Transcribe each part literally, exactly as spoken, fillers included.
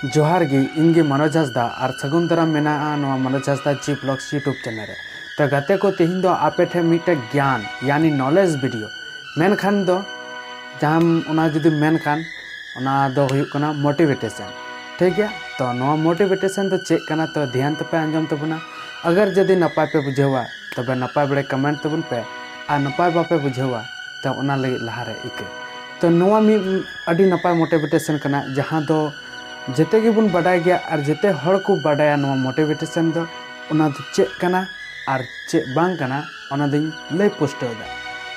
ᱡᱚᱦᱟᱨ ᱜᱮ, ᱤᱧ ᱜᱮ ᱢᱚᱱᱳᱡᱽ ᱦᱟᱸᱥᱫᱟ ᱟᱨ ᱥᱟᱹᱜᱩᱱ ᱫᱟᱨᱟᱢ ᱢᱮᱱᱟᱜᱼᱟ ᱱᱚᱣᱟ ᱢᱚᱱᱳᱡᱽ ᱦᱟᱸᱥᱫᱟ G Vlogs YouTube channel ᱨᱮ᱾ ᱛᱚ ᱜᱟᱛᱮ ᱠᱚ, ᱛᱮᱦᱮᱧ ᱫᱚ ᱟᱯᱮ ᱴᱷᱮᱱ ᱢᱤᱫᱴᱮᱡ ᱜᱮᱭᱟᱱ ᱭᱟᱱᱤ knowledge video, ᱢᱮᱱᱠᱷᱟᱱ ᱫᱚ ᱡᱟᱦᱟᱸ ᱚᱱᱟ ᱡᱩᱫᱤ ᱢᱮᱱᱠᱷᱟᱱ ᱚᱱᱟ ᱫᱚ ᱦᱩᱭᱩᱜ ᱠᱟᱱᱟ motivation᱾ ᱴᱷᱤᱠ ᱜᱮᱭᱟ, ᱛᱚ ᱱᱚᱣᱟ motivation ᱫᱚ ᱪᱮᱫ ᱠᱟᱱᱟ, ᱛᱚ ᱫᱷᱮᱭᱟᱱ ᱛᱮᱯᱮ ᱟᱸᱡᱚᱢ ᱛᱟᱵᱚᱱᱟ᱾ ᱟᱜᱟᱨ ᱡᱩᱫᱤ ᱱᱟᱯᱟᱭ ᱯᱮ ᱵᱩᱡᱷᱟᱹᱣᱟ, ᱛᱚᱵᱮ ᱱᱟᱯᱟᱭ ᱵᱟᱲᱮ comment ᱛᱟᱵᱚᱱ ᱯᱮ, ᱟᱨ ᱱᱟᱯᱟᱭ ᱵᱟᱯᱮ ᱵᱩᱡᱷᱟᱹᱣᱟ, ᱛᱚ ᱚᱱᱟ ᱞᱟᱹᱜᱤᱫ ᱞᱟᱦᱟᱨᱮ ᱤᱠᱟᱹ᱾ ᱛᱚ ᱱᱚᱣᱟ ᱢᱤᱫ ᱟᱹᱰᱤ ᱱᱟᱯᱟᱭ motivation ᱠᱟᱱᱟ, ᱡᱟᱦᱟᱸ ᱫᱚ ᱡᱮᱛᱮ ᱜᱮᱵᱚᱱ ᱵᱟᱰᱟᱭ ᱜᱮᱭᱟ ᱟᱨ ᱡᱮᱛᱮ ᱦᱚᱲ ᱠᱚ ᱵᱟᱰᱟᱭᱟ ᱱᱚᱣᱟ motivation ᱫᱚ, ᱚᱱᱟ ᱫᱚ ᱪᱮᱫ ᱠᱟᱱᱟ ᱟᱨ ᱪᱮᱫ ᱵᱟᱝ ᱠᱟᱱᱟ, ᱚᱱᱟ ᱫᱚᱧ ᱞᱟᱹᱭ ᱯᱩᱥᱴᱟᱹᱣ ᱮᱫᱟ᱾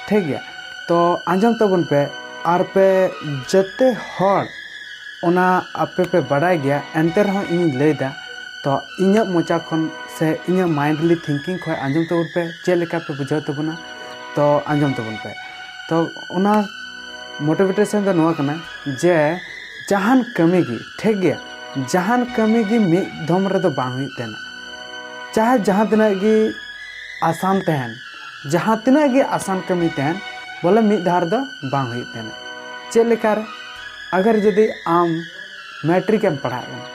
ᱴᱷᱤᱠ ᱜᱮᱭᱟ, ᱛᱚ ᱟᱸᱡᱚᱢ ᱛᱟᱵᱚᱱ ᱯᱮ, ᱟᱨ ᱯᱮ ᱡᱮᱛᱮ ᱦᱚᱲ ᱚᱱᱟ ᱟᱯᱮ ᱯᱮ ᱵᱟᱰᱟᱭ ᱜᱮᱭᱟ, ᱮᱱᱛᱮ ᱨᱮᱦᱚᱸ ᱤᱧᱤᱧ ᱞᱟᱹᱭ ᱮᱫᱟ᱾ ᱛᱚ ᱤᱧᱟᱹᱜ ᱢᱚᱪᱟ ᱠᱷᱚᱱ ᱥᱮ ᱤᱧᱟᱹᱜ mindly thinking ᱠᱷᱚᱱ ᱟᱸᱡᱚᱢ ᱛᱟᱵᱚᱱ ᱯᱮ, ᱪᱮᱫ ᱞᱮᱠᱟ ᱯᱮ ᱵᱩᱡᱷᱟᱹᱣ ᱛᱟᱵᱚᱱᱟ, ᱛᱚ ᱟᱸᱡᱚᱢ ᱛᱟᱵᱚᱱ ᱯᱮ᱾ ᱛᱚ ᱚᱱᱟ motivation ᱫᱚ ᱱᱚᱣᱟ ᱠᱟᱱᱟ ᱡᱮ ᱡᱟᱦᱟᱱ ᱠᱟᱹᱢᱤ ᱜᱮ, ᱴᱷᱤᱠ ᱜᱮᱭᱟ, ᱡᱟᱦᱟᱱ ᱠᱟᱹᱢᱤ ᱜᱮ ᱢᱤᱫ ᱫᱷᱚᱢ ᱨᱮᱫᱚ ᱵᱟᱝ ᱦᱩᱭᱩᱜ ᱛᱟᱦᱮᱱᱟ᱾ ᱪᱟᱦᱮ ᱡᱟᱦᱟᱸ ᱛᱤᱱᱟᱹᱜ ᱜᱮ ᱟᱥᱟᱱ ᱛᱟᱦᱮᱱ, ᱡᱟᱦᱟᱸ ᱛᱤᱱᱟᱹᱜ ᱜᱮ ᱟᱥᱟᱱ ᱠᱟᱹᱢᱤ ᱛᱟᱦᱮᱱ, ᱵᱚᱞᱮ ᱢᱤᱫ ᱫᱷᱟᱣ ᱨᱮᱫᱚ ᱵᱟᱝ ᱦᱩᱭᱩᱜ ᱛᱟᱦᱮᱱᱟ᱾ ᱪᱮᱫ ᱞᱮᱠᱟᱨᱮ? ᱟᱜᱟᱨ ᱡᱩᱫᱤ ᱟᱢ ᱢᱮᱴᱨᱤᱠ ᱮᱢ ᱯᱟᱲᱦᱟᱜ ᱠᱟᱱᱟ,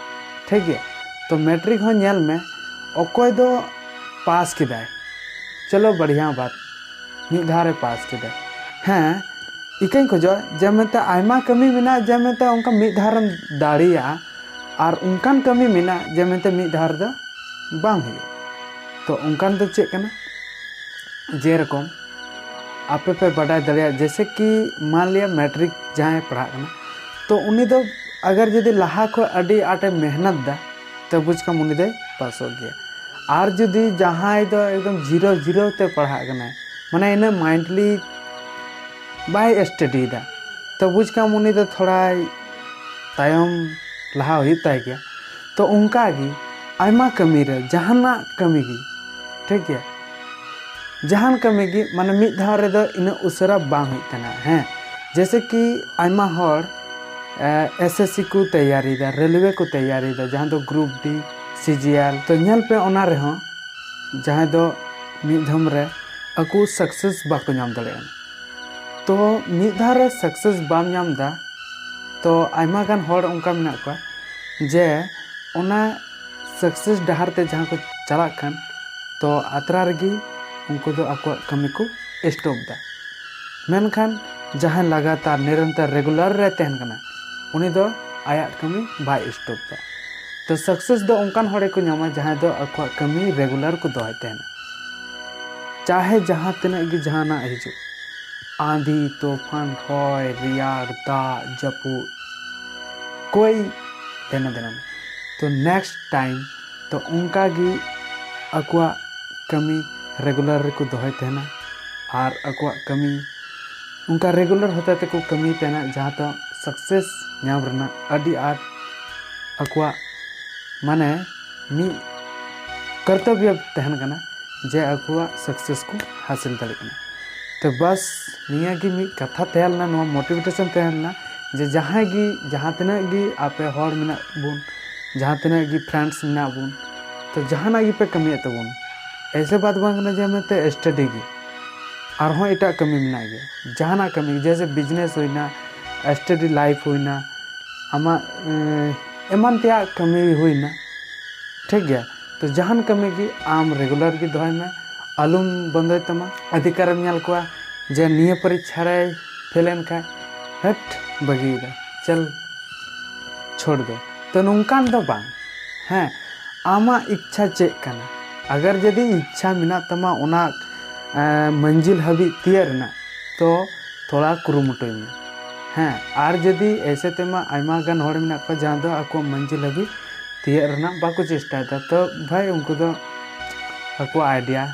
ᱴᱷᱤᱠ ᱜᱮᱭᱟ, ᱛᱚ ᱢᱮᱴᱨᱤᱠ ᱦᱚᱸ ᱧᱮᱞ ᱢᱮ, ᱚᱠᱚᱭ ᱫᱚ ᱯᱟᱥ ᱠᱮᱫᱟᱭ, ᱪᱚᱞᱚ ᱵᱟᱲᱤᱭᱟ ᱵᱟᱛ, ᱢᱤᱫ ᱫᱷᱟᱣ ᱨᱮ ᱯᱟᱥ ᱠᱮᱫᱟᱭ᱾ ᱦᱮᱸ, ᱤᱠᱟᱹᱧ ᱠᱷᱚᱡᱚᱜ ᱡᱮ ᱢᱮᱱᱛᱮ ᱟᱭᱢᱟ ᱠᱟᱹᱢᱤ ᱢᱮᱱᱟᱜᱼᱟ, ᱡᱮ ᱢᱮᱱᱛᱮ ᱚᱱᱠᱟ ᱢᱤᱫ ᱫᱷᱟᱣ ᱨᱮᱢ ᱫᱟᱲᱮᱭᱟᱜᱼᱟ, ᱟᱨ ᱚᱱᱠᱟᱱ ᱠᱟᱹᱢᱤ ᱢᱮᱱᱟᱜᱼᱟ ᱡᱮ ᱢᱮᱱᱛᱮ ᱢᱤᱫ ᱫᱷᱟᱣ ᱨᱮᱫᱚ ᱵᱟᱝ ᱦᱩᱭᱩᱜᱼᱟ᱾ ᱛᱚ ᱚᱱᱠᱟᱱ ᱫᱚ ᱪᱮᱫ ᱠᱟᱱᱟ? ᱡᱮᱨᱚᱠᱚᱢ ᱟᱯᱮ ᱯᱮ ᱵᱟᱰᱟᱭ ᱫᱟᱲᱮᱭᱟᱜᱼᱟ, ᱡᱮᱭᱥᱮ ᱠᱤ ᱢᱟᱱ ᱞᱤᱭᱟ ᱢᱮᱴᱨᱤᱠ ᱡᱟᱦᱟᱸᱭ ᱯᱟᱲᱦᱟᱜ ᱠᱟᱱᱟ, ᱛᱚ ᱩᱱᱤ ᱫᱚ ᱟᱜᱟᱨ ᱡᱩᱫᱤ ᱞᱟᱦᱟ ᱠᱷᱚᱱ ᱟᱹᱰᱤ ᱟᱸᱴᱮ ᱢᱮᱦᱱᱚᱛ ᱫᱟ, ᱛᱚ ᱵᱩᱡᱽ ᱠᱟᱢ ᱩᱱᱤ ᱫᱚᱭ ᱯᱟᱥᱚᱜ ᱜᱮᱭᱟ᱾ ᱟᱨ ᱡᱩᱫᱤ ᱡᱟᱦᱟᱸᱭ ᱫᱚ ᱮᱠᱫᱚᱢ ᱡᱤᱨᱟᱹᱣ ᱡᱤᱨᱟᱹᱣ ᱛᱮ ᱯᱟᱲᱦᱟᱜ ᱠᱟᱱᱟᱭ, ᱢᱟᱱᱮ ᱤᱱᱟᱹᱜ mindly ᱵᱟᱭ study ᱫᱟ, ᱛᱚ ᱵᱩᱡᱽ ᱠᱟᱢ ᱩᱱᱤ ᱫᱚ ᱛᱷᱚᱲᱟᱭ ᱛᱟᱭᱚᱢ ᱞᱟᱦᱟ ᱦᱩᱭᱩᱜ ᱛᱟᱭ ᱜᱮᱭᱟ᱾ ᱛᱚ ᱚᱱᱠᱟ ᱜᱮ ᱟᱭᱢᱟ ᱠᱟᱹᱢᱤ ᱨᱮ, ᱡᱟᱦᱟᱱᱟᱜ ᱠᱟᱹᱢᱤ ᱜᱮ, ᱴᱷᱤᱠ ᱜᱮᱭᱟ, ᱡᱟᱦᱟᱱ ᱠᱟᱹᱢᱤ ᱜᱮ ᱢᱟᱱᱮ ᱢᱤᱫ ᱫᱷᱟᱣ ᱨᱮᱫᱚ ᱤᱱᱟᱹᱜ ᱩᱥᱟᱹᱨᱟ ᱵᱟᱝ ᱦᱩᱭᱩᱜ ᱛᱟᱦᱮᱱᱟ᱾ ᱦᱮᱸ, ᱡᱮᱭᱥᱮ ᱠᱤ ᱟᱭᱢᱟ ᱦᱚᱲ ᱮᱥ ᱮᱥ ᱥᱤ ᱠᱚ ᱛᱮᱭᱟᱨᱤᱭᱮᱫᱟ, ᱨᱮᱞᱣᱮ ᱠᱚ ᱛᱮᱭᱟᱨᱤᱭᱮᱫᱟ, ᱡᱟᱦᱟᱸ ᱫᱚ group D, C G L, ᱛᱚ ᱧᱮᱞ ᱯᱮ ᱚᱱᱟ ᱨᱮᱦᱚᱸ ᱡᱟᱦᱟᱸᱭ ᱫᱚ ᱢᱤᱫ ᱫᱷᱚᱢ ᱨᱮ ᱟᱠᱚ success ᱵᱟᱠᱚ ᱧᱟᱢ ᱫᱟᱲᱮᱭᱟᱜᱼᱟ᱾ ᱛᱚ ᱢᱤᱫ ᱫᱷᱟᱣ ᱨᱮ success ᱵᱟᱢ ᱧᱟᱢ ᱮᱫᱟ, ᱛᱚ ᱟᱭᱢᱟ ᱜᱟᱱ ᱦᱚᱲ ᱚᱱᱠᱟ ᱢᱮᱱᱟᱜ ᱠᱚᱣᱟ ᱡᱮ ᱚᱱᱟ ᱥᱟᱠᱥᱮᱥ ᱰᱟᱦᱟᱨ ᱛᱮ ᱡᱟᱦᱟᱸ ᱠᱚ ᱪᱟᱞᱟᱜ ᱠᱟᱱ, ᱛᱚ ᱟᱛᱨᱟ ᱨᱮᱜᱮ ᱩᱱᱠᱩ ᱫᱚ ᱟᱠᱚᱣᱟᱜ ᱠᱟᱹᱢᱤ ᱠᱚ ᱥᱴᱚᱯ ᱫᱟ᱾ ᱢᱮᱱᱠᱷᱟᱱ ᱡᱟᱦᱟᱸᱭ ᱞᱟᱜᱟᱛᱟᱨ ᱱᱤᱨᱚᱱᱛᱚᱨ ᱨᱮᱜᱩᱞᱟᱨ ᱨᱮ ᱛᱟᱦᱮᱱ ᱠᱟᱱᱟ, ᱩᱱᱤ ᱫᱚ ᱟᱭᱟᱜ ᱠᱟᱹᱢᱤ ᱵᱟᱭ ᱥᱴᱚᱯ ᱫᱟ᱾ ᱛᱚ ᱥᱟᱠᱥᱮᱥ ᱫᱚ ᱚᱱᱠᱟᱱ ᱦᱚᱲ ᱜᱮᱠᱚ ᱧᱟᱢᱟ ᱡᱟᱦᱟᱸᱭ ᱫᱚ ᱟᱠᱚᱣᱟᱜ ᱠᱟᱹᱢᱤ ᱨᱮᱜᱩᱞᱟᱨ ᱠᱚ ᱫᱚᱦᱚᱭ ᱛᱟᱦᱮᱱᱟ᱾ ᱪᱟᱦᱮ ᱡᱟᱦᱟᱸ ᱛᱤᱱᱟᱹᱜ ᱜᱮ ᱡᱟᱦᱟᱱᱟᱜ ᱦᱤᱡᱩᱜ, ᱟᱸᱫᱷᱤ ᱛᱩᱯᱷᱟᱱ, ᱦᱚᱭ ᱨᱮᱭᱟᱲ, ᱫᱟᱜ ᱡᱟᱹᱯᱩᱫ, ᱠᱳᱭ ᱞᱮᱱᱟ ᱫᱮᱱᱟ ᱱᱮ᱾ ᱛᱚ ᱱᱮᱠᱥᱴ ᱴᱟᱭᱤᱢ ᱛᱚ ᱚᱱᱠᱟ ᱜᱮ ᱟᱠᱚᱣᱟᱜ ᱠᱟᱹᱢᱤ ᱨᱮᱜᱩᱞᱟᱨ ᱨᱮᱠᱚ ᱫᱚᱦᱚᱭ ᱛᱟᱦᱮᱱᱟ᱾ ᱟᱨ ᱟᱠᱚᱣᱟᱜ ᱠᱟᱹᱢᱤ ᱚᱱᱠᱟ ᱨᱮᱜᱩᱞᱟᱨ ᱦᱚᱛᱮ ᱛᱮᱠᱚ ᱠᱟᱹᱢᱤ ᱛᱟᱦᱮᱱᱟ, ᱡᱟᱦᱟᱸ ᱫᱚ ᱥᱟᱠᱥᱮᱥ ᱧᱟᱢ ᱨᱮᱱᱟᱜ ᱟᱹᱰᱤ ᱟᱸᱴ ᱟᱠᱚᱣᱟᱜ ᱢᱟᱱᱮ ᱢᱤᱫ ᱠᱚᱨᱛᱚᱵᱵᱚ ᱛᱟᱦᱮᱱ ᱠᱟᱱᱟ, ᱡᱮ ᱟᱠᱚᱣᱟᱜ ᱥᱟᱠᱥᱮᱥ ᱠᱚ ᱦᱟᱥᱤᱞ ᱫᱟᱲᱮᱭᱟᱜ ᱠᱟᱱᱟ᱾ ᱛᱚ ᱵᱟᱥ, ᱱᱤᱭᱟᱹ ᱜᱮ ᱢᱤᱫ ᱠᱟᱛᱷᱟ ᱛᱟᱦᱮᱸ ᱞᱮᱱᱟ, ᱱᱚᱣᱟ ᱢᱳᱴᱤᱵᱷᱮᱴᱮᱥᱚᱱ ᱛᱟᱦᱮᱸ ᱞᱮᱱᱟ, ᱡᱮ ᱡᱟᱦᱟᱸᱭ ᱜᱮ, ᱡᱟᱦᱟᱸ ᱛᱤᱱᱟᱹᱜ ᱜᱮ ᱟᱯᱮ ᱦᱚᱲ ᱢᱮᱱᱟᱜ ᱵᱚᱱ, ᱡᱟᱦᱟᱸ ᱛᱤᱱᱟᱹᱜ ᱜᱮ ᱯᱷᱨᱮᱱᱰᱥ ᱢᱮᱱᱟᱜ ᱵᱚᱱ, ᱛᱚ ᱡᱟᱦᱟᱱᱟᱜ ᱜᱮᱯᱮ ᱠᱟᱹᱢᱤᱭᱮᱫ ᱛᱟᱵᱚᱱ, ᱮᱭᱥᱮ ᱵᱟᱫ ᱵᱟᱝ ᱠᱟᱱᱟ ᱡᱮ ᱢᱮᱱᱛᱮ ᱥᱴᱟᱰᱤ ᱜᱮ, ᱟᱨᱦᱚᱸ ᱮᱴᱟᱜ ᱠᱟᱹᱢᱤ ᱢᱮᱱᱟᱜ ᱜᱮᱭᱟ᱾ ᱡᱟᱦᱟᱱᱟᱜ ᱠᱟᱹᱢᱤ, ᱡᱮᱭᱥᱮ ᱵᱤᱡᱽᱱᱮᱥ ᱦᱩᱭᱱᱟ, ᱥᱴᱟᱰᱤ ᱞᱟᱭᱤᱯᱷ ᱦᱩᱭᱱᱟ, ᱟᱢᱟᱜ ᱮᱸ, ᱮᱢᱟᱱ ᱛᱮᱭᱟᱜ ᱠᱟᱹᱢᱤ ᱦᱩᱭᱱᱟ, ᱴᱷᱤᱠ ᱜᱮᱭᱟ᱾ ᱛᱚ ᱡᱟᱦᱟᱱ ᱠᱟᱹᱢᱤ ᱜᱮ ᱟᱢ ᱨᱮᱜᱩᱞᱟᱨ ᱜᱮ ᱫᱚᱦᱚᱭ ᱢᱮ, ᱟᱞᱚᱢ ᱵᱚᱱᱫᱚᱭ ᱛᱟᱢᱟ᱾ ᱚᱫᱷᱤᱠᱟᱨᱮᱢ ᱧᱮᱞ ᱠᱚᱣᱟ ᱡᱮ ᱱᱤᱭᱟᱹ ᱯᱚᱨᱤᱠᱠᱷᱟ ᱨᱮᱭ ᱯᱷᱮᱞ ᱮᱱ ᱠᱷᱟᱱ, ᱦᱮᱴ, ᱵᱟᱹᱜᱤᱭᱮᱫᱟ, ᱪᱚᱞ, ᱪᱷᱳᱲ ᱫᱚ᱾ ᱛᱚ ᱱᱚᱝᱠᱟᱱ ᱫᱚ ᱵᱟᱝ᱾ ᱦᱮᱸ, ᱟᱢᱟᱜ ᱤᱪᱪᱷᱟ ᱪᱮᱫ ᱠᱟᱱᱟ? ᱟᱜᱟᱨ ᱡᱩᱫᱤ ᱤᱪᱪᱷᱟ ᱢᱮᱱᱟᱜ ᱛᱟᱢᱟ ᱚᱱᱟ ᱮᱸ, ᱢᱟᱹᱱᱡᱤᱞ ᱦᱟᱹᱵᱤᱡ ᱛᱤᱭᱟᱹᱜ ᱨᱮᱱᱟᱜ, ᱛᱚ ᱛᱷᱚᱲᱟ ᱠᱩᱨᱩᱢᱩᱴᱩᱭ ᱢᱮ᱾ ᱦᱮᱸ, ᱟᱨ ᱡᱩᱫᱤ ᱮᱭᱥᱮ ᱛᱮᱢᱟ ᱟᱭᱢᱟ ᱜᱟᱱ ᱦᱚᱲ ᱢᱮᱱᱟᱜ ᱠᱚᱣᱟ ᱡᱟᱦᱟᱸ ᱫᱚ ᱟᱠᱚᱣᱟᱜ ᱢᱟᱹᱱᱡᱤᱞ ᱦᱟᱹᱵᱤᱡ ᱛᱤᱭᱟᱹᱜ ᱨᱮᱱᱟᱜ ᱵᱟᱠᱚ ᱪᱮᱥᱴᱟᱭᱮᱫᱟ, ᱛᱚ ᱵᱷᱟᱭ ᱩᱱᱠᱩ ᱫᱚ ᱟᱠᱚᱣᱟᱜ ᱟᱭᱰᱤᱭᱟ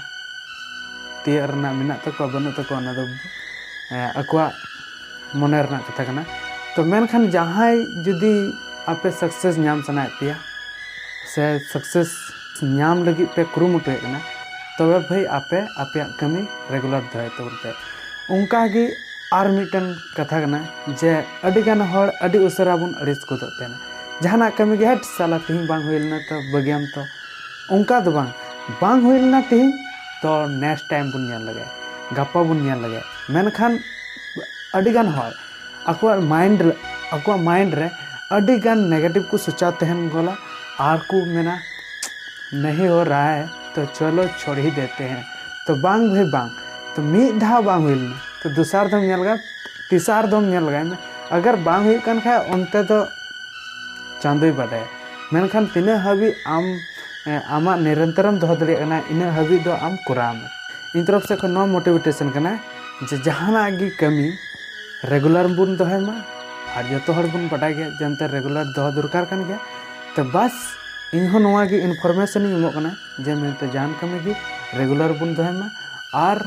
ᱛᱤᱭᱟᱹᱜ ᱨᱮᱱᱟᱜ ᱢᱮᱱᱟᱜ ᱛᱟᱠᱚᱣᱟ ᱵᱟᱹᱱᱩᱜ ᱛᱟᱠᱚᱣᱟ, ᱚᱱᱟ ᱫᱚ ᱮᱸ, ᱟᱠᱚᱣᱟᱜ ᱢᱚᱱᱮ ᱨᱮᱱᱟᱜ ᱠᱟᱛᱷᱟ ᱠᱟᱱᱟ᱾ ᱛᱚ ᱢᱮᱱᱠᱷᱟᱱ ᱡᱟᱦᱟᱸᱭ ᱡᱩᱫᱤ ᱟᱯᱮ ᱥᱟᱠᱥᱮᱥ ᱧᱟᱢ ᱥᱟᱱᱟᱭᱮᱫ ᱯᱮᱭᱟ ᱥᱮ ᱥᱟᱠᱥᱮᱥ ᱧᱟᱢ ᱞᱟᱹᱜᱤᱫ ᱯᱮ ᱠᱩᱨᱩᱢᱩᱴᱩᱭᱮᱫ ᱠᱟᱱᱟ, ᱛᱚᱵᱮ ᱵᱷᱟᱹᱭ ᱟᱯᱮ ᱟᱯᱮᱭᱟᱜ ᱠᱟᱹᱢᱤ ᱨᱮᱜᱩᱞᱟᱨ ᱫᱚᱦᱚᱭ ᱛᱟᱵᱚᱱ ᱯᱮ᱾ ᱚᱱᱠᱟ ᱜᱮ ᱟᱨ ᱢᱤᱫᱴᱮᱱ ᱠᱟᱛᱷᱟ ᱠᱟᱱᱟ ᱡᱮ ᱟᱹᱰᱤᱜᱟᱱ ᱦᱚᱲ ᱟᱹᱰᱤ ᱩᱥᱟᱹᱨᱟ ᱵᱚᱱ ᱟᱹᱲᱤᱥ ᱜᱚᱫᱚᱜ ᱛᱟᱦᱮᱱᱟ᱾ ᱡᱟᱦᱟᱱᱟᱜ ᱠᱟᱹᱢᱤ ᱜᱮ, "ᱦᱮᱴ ᱥᱟᱞᱟ, ᱛᱮᱦᱮᱧ ᱵᱟᱝ ᱦᱩᱭ ᱞᱮᱱᱟ, ᱛᱚ ᱵᱟᱹᱜᱤᱭᱟᱢ ᱛᱚ", ᱚᱱᱠᱟ ᱫᱚ ᱵᱟᱝ, ᱵᱟᱝ ᱦᱩᱭ ᱞᱮᱱᱟ ᱛᱮᱦᱮᱧ, ᱛᱚ ᱱᱮᱠᱥᱴ ᱴᱟᱭᱤᱢ ᱵᱚᱱ ᱧᱮᱞ ᱞᱮᱜᱮ, ᱜᱟᱯᱟ ᱵᱚᱱ ᱧᱮᱞ ᱞᱮᱜᱮ᱾ ᱢᱮᱱᱠᱷᱟᱱ ᱟᱹᱰᱤᱜᱟᱱ ᱦᱚᱲ ᱟᱠᱚᱣᱟᱜ ᱢᱟᱭᱤᱱᱰ ᱨᱮ, ᱟᱠᱚᱣᱟᱜ ᱢᱟᱭᱤᱱᱰ ᱨᱮ ᱟᱹᱰᱤ ᱜᱟᱱ negative ᱠᱚ ᱥᱚᱪᱟᱣ ᱛᱟᱦᱮᱱ ᱜᱚᱞᱟ ᱟᱨ ᱠᱚ ᱢᱮᱱᱟ, "नहीं हो रहा है तो चलो छोड़ ही देते हैं।" ᱛᱚ ᱵᱟᱝ ᱵᱷᱟᱹᱭ ᱵᱟᱝ, ᱛᱚ ᱢᱤᱫ ᱫᱷᱟᱣ ᱵᱟᱝ ᱦᱩᱭ ᱞᱮᱱᱟ, ᱛᱚ ᱫᱚᱥᱟᱨ ᱫᱚᱢ ᱧᱮᱞ ᱞᱮᱜᱟᱭ, ᱛᱮᱥᱟᱨ ᱫᱚᱢ ᱧᱮᱞ ᱞᱮᱜᱟᱭ ᱢᱮ᱾ ᱟᱜᱟᱨ ᱵᱟᱝ ᱦᱩᱭᱩᱜ ᱠᱟᱱ ᱠᱷᱟᱡ ᱚᱱᱛᱮ ᱫᱚ ᱪᱟᱸᱫᱳᱭ ᱵᱟᱰᱟᱭᱟ, ᱢᱮᱱᱠᱷᱟᱱ ᱛᱤᱱᱟᱹᱜ ᱦᱟᱹᱵᱤᱡ ᱟᱢ ᱮ, ᱟᱢᱟᱜ ᱱᱤᱨᱚᱱᱛᱚᱨᱮᱢ ᱫᱚᱦᱚ ᱫᱟᱲᱮᱭᱟᱜ ᱠᱟᱱᱟ, ᱤᱱᱟᱹᱜ ᱦᱟᱹᱵᱤᱡ ᱫᱚ ᱟᱢ ᱠᱚᱨᱟᱣ ᱢᱮ᱾ ᱤᱧ ᱛᱚᱨᱚᱯ ᱥᱮᱫ ᱠᱷᱚᱱ ᱱᱚᱣᱟ motivation ᱠᱟᱱᱟ ᱡᱮ ᱡᱟᱦᱟᱱᱟᱜ ᱜᱮ ᱠᱟᱹᱢᱤ regular ᱵᱚᱱ ᱫᱚᱦᱚᱭ ᱢᱟ᱾ ᱟᱨ ᱡᱚᱛᱚ ᱦᱚᱲ ᱵᱚᱱ ᱵᱟᱰᱟᱭ ᱜᱮᱭᱟ ᱡᱮ ᱮᱱᱛᱮ regular ᱫᱚᱦᱚ ᱫᱚᱨᱠᱟᱨ ᱠᱟᱱ ᱜᱮᱭᱟ᱾ ᱛᱚ ᱵᱟᱥ, ᱤᱧ ᱦᱚᱸ ᱱᱚᱣᱟ ᱜᱮ information ᱤᱧ ᱮᱢᱚᱜ ᱠᱟᱱᱟ ᱡᱮ ᱢᱮᱱᱛᱮ ᱡᱟᱦᱟᱱ ᱠᱟᱹᱢᱤ ᱜᱮ regular ᱵᱚᱱ ᱫᱚᱦᱚᱭ ᱢᱟ᱾ ᱟᱨ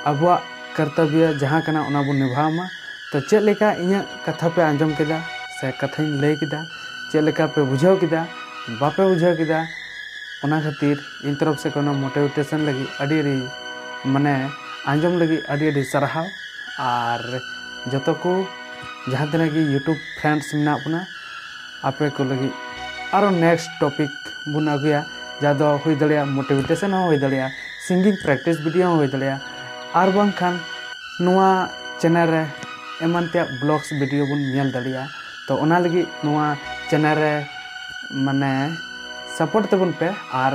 ᱟᱵᱚᱣᱟᱜ ᱠᱚᱨᱛᱚᱵᱵᱚ ᱡᱟᱦᱟᱸ ᱠᱟᱱᱟ ᱚᱱᱟ ᱵᱚᱱ ᱱᱤᱵᱷᱟᱣ ᱢᱟ᱾ ᱛᱚ ᱪᱮᱫ ᱞᱮᱠᱟ ᱤᱧᱟᱹᱜ ᱠᱟᱛᱷᱟ ᱯᱮ ᱟᱸᱡᱚᱢ ᱠᱮᱫᱟ ᱥᱮ ᱠᱟᱛᱷᱟᱧ ᱞᱟᱹᱭ ᱠᱮᱫᱟ, ᱪᱮᱫ ᱞᱮᱠᱟ ᱯᱮ ᱵᱩᱡᱷᱟᱹᱣ ᱠᱮᱫᱟ, ᱵᱟᱯᱮ ᱵᱩᱡᱷᱟᱹᱣ ᱠᱮᱫᱟ, ᱚᱱᱟ ᱠᱷᱟᱹᱛᱤᱨ ᱤᱧ ᱛᱚᱨᱚᱯ ᱥᱮᱫ ᱠᱷᱚᱱ motivation ᱞᱟᱹᱜᱤᱫ ᱟᱹᱰᱤ ᱟᱹᱰᱤ, ᱢᱟᱱᱮ, ᱟᱸᱡᱚᱢ ᱞᱟᱹᱜᱤᱫ ᱟᱹᱰᱤ ᱟᱹᱰᱤ ᱥᱟᱨᱦᱟᱣ᱾ ᱟᱨ ᱡᱚᱛᱚ ᱠᱚ ᱡᱟᱦᱟᱸ ᱛᱤᱱᱟᱹᱜ ᱜᱮ YouTube friends ᱢᱮᱱᱟᱜ ᱵᱚᱱᱟ, ᱟᱯᱮ ᱠᱚ ᱞᱟᱹᱜᱤᱫ ᱟᱨᱚ next topic ᱵᱚᱱ ᱟᱹᱜᱩᱭᱟ, ᱡᱟᱦᱟᱸ ᱫᱚ ᱦᱩᱭ ᱫᱟᱲᱮᱭᱟᱜᱼᱟ motivation ᱦᱚᱸ ᱦᱩᱭ ᱫᱟᱲᱮᱭᱟᱜᱼᱟ, singing practice video ᱦᱚᱸ ᱦᱩᱭ ᱫᱟᱲᱮᱭᱟᱜᱼᱟ, ᱟᱨ ᱵᱟᱝᱠᱷᱟᱱ ᱱᱚᱣᱟ channel ᱨᱮ ᱮᱢᱟᱱ ᱛᱮᱭᱟᱜ vlogs video ᱵᱚᱱ ᱧᱮᱞ ᱫᱟᱲᱮᱭᱟᱜᱼᱟ᱾ ᱛᱚ ᱚᱱᱟ ᱞᱟᱹᱜᱤᱫ ᱱᱚᱣᱟ channel ᱨᱮ, ᱢᱟᱱᱮ, support ᱛᱟᱵᱚᱱ ᱯᱮ ᱟᱨ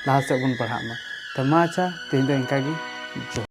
ᱞᱟᱦᱟ ᱥᱮᱫ ᱵᱚᱱ ᱯᱟᱲᱦᱟᱜ ᱢᱟ᱾ ᱛᱚ ᱢᱟ ᱟᱪᱪᱷᱟ, ᱛᱮᱦᱮᱧ ᱫᱚ ᱤᱱᱠᱟ ᱜᱮ᱾ ᱡᱚᱦᱟᱨ᱾